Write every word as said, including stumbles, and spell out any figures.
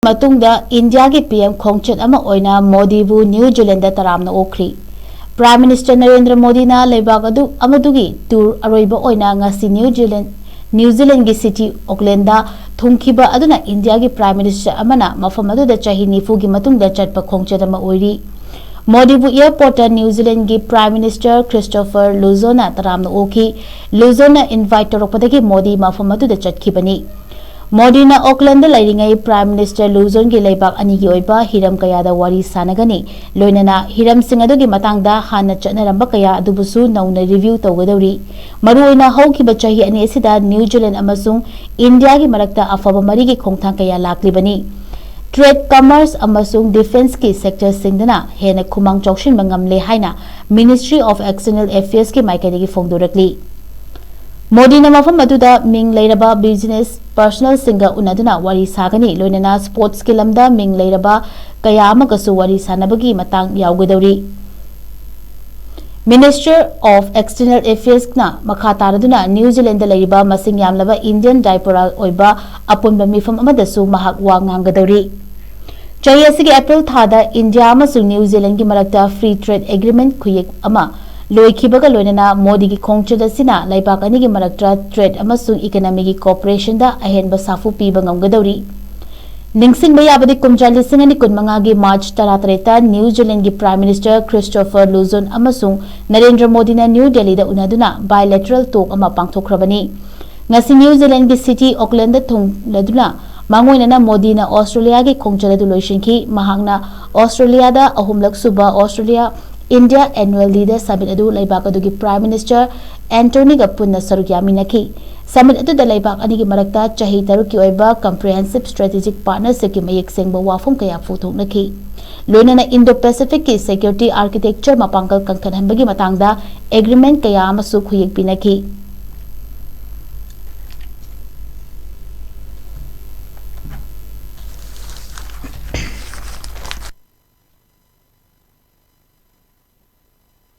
ꯃꯇꯨꯡꯗ ꯏꯟꯗꯤꯌꯥꯒꯤ P M ꯈꯣꯡꯆꯠ ꯑꯃ ꯑꯣꯏꯅ ꯃꯣꯗꯤꯕꯨ ꯅ꯭ꯌꯨ ꯖꯤꯂꯦꯟꯗ ꯇꯔꯥꯝꯅ ꯑꯣꯛꯈ꯭ꯔꯤ꯫ ꯄ꯭ꯔꯥꯏꯝ ꯃꯤꯅꯤꯁꯇꯔ ꯅꯔꯦꯟꯗ꯭ꯔ ꯃꯣꯗꯤꯅ ꯂꯩꯕꯥꯛ ꯑꯗꯨ ꯑꯃꯗꯨꯒꯤ ꯇꯨꯔ ꯑꯔꯣꯏꯕ ꯑꯣꯏꯅ ꯉꯁꯤ ꯅ꯭ꯌꯨ ꯖꯤꯂꯦꯟ, ꯅ꯭ꯌꯨ ꯖꯤꯂꯦꯟꯒꯤ ꯁꯤꯇꯤ ꯑꯣꯛꯂꯦꯟꯗ ꯊꯨꯡꯈꯤꯕ ꯑꯗꯨꯅ ꯏꯟꯗꯤꯌꯥꯒꯤ ꯄ꯭ꯔꯥꯏꯝ ꯃꯤꯅꯤꯁꯇꯔ ꯑꯃꯅ ꯃꯐꯝ ꯑꯗꯨꯗ ꯆꯍꯤ ꯅꯤꯐꯨꯒꯤ ꯃꯇꯨꯡꯗ ꯆꯠꯄ ꯈꯣꯡꯆꯠ ꯑꯃ ꯑꯣꯏꯔꯤ꯫ ꯃꯣꯗꯤꯕꯨ ꯑꯦꯌꯔꯄꯣꯔꯠꯇ ꯅ꯭ꯌꯨ ꯖꯤꯂꯦꯟꯒꯤ ꯄ꯭ꯔꯥꯏꯝ ꯃꯤꯅꯤꯁꯇꯔ ꯈ꯭ꯔꯤꯁꯇꯣꯐꯔ ꯂꯨꯖꯣꯟꯅ ꯇꯔꯥꯝꯅ ꯑꯣꯛꯈꯤ꯫ ꯂꯨꯖꯣꯟꯅ ꯏꯟꯚꯥꯏꯠ ꯇꯧꯔꯛꯄꯗꯒꯤ ꯃꯣꯗꯤ ꯃꯐꯝ ꯑꯗꯨꯗ ꯆꯠꯈꯤꯕꯅꯤ꯫ ꯃꯣꯗꯤꯅ ꯑꯣꯛꯂꯦꯟꯗ ꯂꯩꯔꯤꯉꯩ ꯄ꯭ꯔꯥꯏꯝ ꯃꯤꯅꯤꯁꯇꯔ ꯂꯨꯖꯣꯟꯒꯤ ꯂꯩꯕꯥꯛ ꯑꯅꯤꯒꯤ ꯑꯣꯏꯕ ꯍꯤꯔꯝ ꯀꯌꯥꯗ ꯋꯥꯔꯤ ꯁꯥꯟꯅꯒꯅꯤ꯫ ꯂꯣꯏꯅꯅ ꯍꯤꯔꯝꯁꯤꯡ ꯑꯗꯨꯒꯤ ꯃꯇꯥꯡꯗ ꯍꯥꯟꯅ ꯆꯠꯅꯔꯝꯕ ꯀꯌꯥ ꯑꯗꯨꯕꯨꯁꯨ ꯅꯧꯅ ꯔꯤꯚ꯭ꯌꯨ ꯇꯧꯒꯗꯧꯔꯤ꯫ ꯃꯔꯨꯑꯣꯏꯅ ꯍꯧꯈꯤꯕ ꯆꯍꯤ ꯑꯅꯤ ꯑꯁꯤꯗ ꯅ꯭ꯌꯨ ꯖꯤꯂꯦꯟ ꯑꯃꯁꯨꯡ ꯏꯟꯗꯤꯌꯥꯒꯤ ꯃꯔꯛꯇ ꯑꯐꯕ ꯃꯔꯤꯒꯤ ꯈꯣꯡꯊꯥꯡ ꯀꯌꯥ ꯂꯥꯛꯂꯤꯕꯅꯤ꯫ ꯇ꯭ꯔꯦꯗ, ꯀꯃꯔꯁ ꯑꯃꯁꯨꯡ ꯗꯤꯐꯦꯟꯁꯀꯤ ꯁꯦꯛꯇꯔꯁꯤꯡꯗꯅ ꯍꯦꯟꯅ ꯈꯨꯃꯥꯡ ꯆꯥꯎꯁꯤꯟꯕ ꯉꯝꯂꯦ ꯍꯥꯏꯅ ꯃꯤꯅꯤꯁꯇ꯭ꯔꯤ ꯑꯣꯐ ꯑꯦꯛꯁꯇꯔꯅꯦꯜ ꯑꯦꯐꯤꯌꯔꯁꯀꯤ ꯃꯥꯏꯀꯩꯗꯒꯤ ꯐꯣꯡꯗꯣꯔꯛꯂꯤ꯫ ꯃꯣꯗꯤꯅ ꯃꯐꯝ ꯑꯗꯨꯗ ꯃꯤꯡ ꯂꯩꯔꯕ ꯕꯤꯖꯤꯅꯦꯁ ꯄꯥꯔꯁꯅꯦꯜꯁꯤꯡꯒ ꯎꯅꯗꯨꯅ ꯋꯥꯔꯤ ꯁꯥꯒꯅꯤ, ꯂꯣꯏꯅꯅ ꯁ꯭ꯄꯣꯔꯠꯁꯀꯤ ꯂꯝꯗ ꯃꯤꯡ ꯂꯩꯔꯕ ꯀꯌꯥ ꯑꯃꯒꯁꯨ ꯋꯥꯔꯤ ꯁꯥꯟꯅꯕꯒꯤ ꯃꯇꯥꯡ ꯌꯥꯎꯒꯗꯧꯔꯤ꯫ ꯃꯤꯅꯤꯁꯇꯔ ꯑꯣꯐ ꯑꯦꯛꯁꯇꯔꯅꯦꯜ ꯑꯦꯐꯤꯌꯔꯁꯅ ꯃꯈꯥ ꯇꯥꯔꯗꯨꯅ ꯅ꯭ꯌꯨ ꯖꯤꯂꯦꯟꯗ ꯂꯩꯔꯤꯕ ꯃꯁꯤꯡ ꯌꯥꯝꯂꯕ ꯏꯟꯗꯤꯌꯟ ꯗꯥꯏꯄꯣꯔꯥ ꯑꯣꯏꯕ ꯑꯄꯨꯟꯕ ꯃꯤꯐꯝ ꯑꯃꯗꯁꯨ ꯃꯍꯥꯛ ꯋꯥ ꯉꯥꯡꯒꯗꯧꯔꯤ꯫ ꯆꯍꯤ ꯑꯁꯤꯒꯤ ꯑꯦꯄ꯭ꯔꯤꯜ ꯊꯥꯗ ꯏꯟꯗꯤꯌꯥ ꯑꯃꯁꯨꯡ ꯅ꯭ꯌꯨ ꯖꯤꯂꯦꯟꯒꯤ ꯃꯔꯛꯇ ꯐ꯭ꯔꯤ ꯇ꯭ꯔꯦꯗ ꯑꯦꯒ꯭ꯔꯤꯃꯦꯟ ꯈꯨꯌꯦꯛ ꯑꯃ ꯂꯣꯏꯈꯤꯕꯒ ꯂꯣꯏꯅꯅ ꯃꯣꯗꯤꯒꯤ ꯈꯣꯡꯆꯠ ꯑꯁꯤꯅ ꯂꯩꯕꯥꯛ ꯑꯅꯤꯒꯤ ꯃꯔꯛꯇ ꯇ꯭ꯔꯦꯗ ꯑꯃꯁꯨꯡ ꯏꯀꯅꯃꯤꯒꯤ ꯀꯣꯑꯣꯄꯔꯦꯁꯟꯗ ꯑꯍꯦꯟꯕ ꯁꯥꯐꯨ ꯄꯤꯕ ꯉꯝꯒꯗꯧꯔꯤ꯫ ꯅꯤꯡꯁꯤꯡꯕ ꯌꯥꯕꯗꯤ, ꯀꯨꯝꯖꯥ ꯂꯤꯁꯤꯡ ꯑꯅꯤ ꯀꯨꯟꯃꯉꯥꯒꯤ ꯃꯥꯔꯆ ꯇꯔꯥꯇꯔꯦꯠꯇ ꯅ꯭ꯌꯨ ꯖꯤꯂꯦꯟꯒꯤ ꯄ꯭ꯔꯥꯏꯝ ꯃꯤꯅꯤꯁꯇꯔ ꯈ꯭ꯔꯤꯁꯇꯣꯐꯔ ꯂꯨꯖꯣꯟ ꯑꯃꯁꯨꯡ ꯅꯔꯦꯟꯗ꯭ꯔ ꯃꯣꯗꯤꯅ ꯅ꯭ꯌꯨ ꯗꯦꯜꯂꯤꯗ ꯎꯅꯗꯨꯅ ꯕꯥꯏꯂꯦꯇꯔꯦꯜ ꯇꯣꯛ ꯑꯃ ꯄꯥꯡꯊꯣꯛꯈ꯭ꯔꯕꯅꯤ꯫ ꯉꯁꯤ ꯅ꯭ꯌꯨ ꯖꯤꯂꯦꯟꯒꯤ ꯁꯤꯇꯤ ꯑꯣꯛꯂꯦꯟꯗ ꯊꯨꯡꯂꯗꯨꯅ ꯃꯥꯡꯑꯣꯏꯅꯅ ꯃꯣꯗꯤꯅ ꯑꯣꯁꯇ꯭ꯔꯦꯂꯤꯌꯥꯒꯤ ꯈꯣꯡꯆꯠ ꯑꯗꯨ ꯂꯣꯏꯁꯤꯟꯈꯤ꯫ ꯃꯍꯥꯛꯅ ꯑꯣꯁꯇ꯭ꯔꯦꯂꯤꯌꯥꯗ ꯑꯍꯨꯝꯂꯛ ꯁꯨꯕ Australia India annual leader submit ꯑꯗꯨ ꯂꯩꯕꯥꯛ ꯑꯗꯨꯒꯤ ꯄ꯭ꯔꯥꯏꯝ ꯃꯤꯅꯤꯁꯇꯔ ꯑꯦꯟꯇꯣꯅꯤꯒ ꯄꯨꯟꯅ ꯁꯔꯨꯛ ꯌꯥꯃꯤꯟꯅꯈꯤ꯫ ꯁꯃꯤꯠ ꯑꯗꯨꯗ ꯂꯩꯕꯥꯛ ꯑꯅꯤꯒꯤ ꯃꯔꯛꯇ ꯆꯍꯤ ꯇꯔꯨꯛꯀꯤ ꯑꯣꯏꯕ ꯀꯝꯄ꯭ꯔꯤꯍꯦꯟꯁꯤꯞ ꯁ꯭ꯇ꯭ꯔꯦꯇꯦꯖꯤꯛ ꯄꯥꯔꯠꯅꯔꯁꯤꯞꯀꯤ ꯃꯌꯦꯛ ꯁꯦꯡꯕ ꯋꯥꯐꯝ ꯀꯌꯥ ꯄꯨꯊꯣꯛꯅꯈꯤ꯫ ꯂꯣꯏꯅꯅ ꯏꯟꯗꯣ ꯄꯦꯁꯤꯐꯤꯛꯀꯤ ꯁꯦꯀ꯭ꯌꯨꯔꯤꯇꯤ ꯑꯥꯔꯀꯤꯇꯦꯛꯆꯔ ꯃꯄꯥꯡꯒꯜ ꯀꯟꯈꯠꯍꯟꯕꯒꯤ ꯃꯇꯥꯡꯗ ꯑꯦꯒ꯭ꯔꯤꯃꯦꯟ ꯀꯌꯥ ꯑꯃꯁꯨ ꯈꯨꯌꯦꯛ ꯄꯤꯅꯈꯤ꯫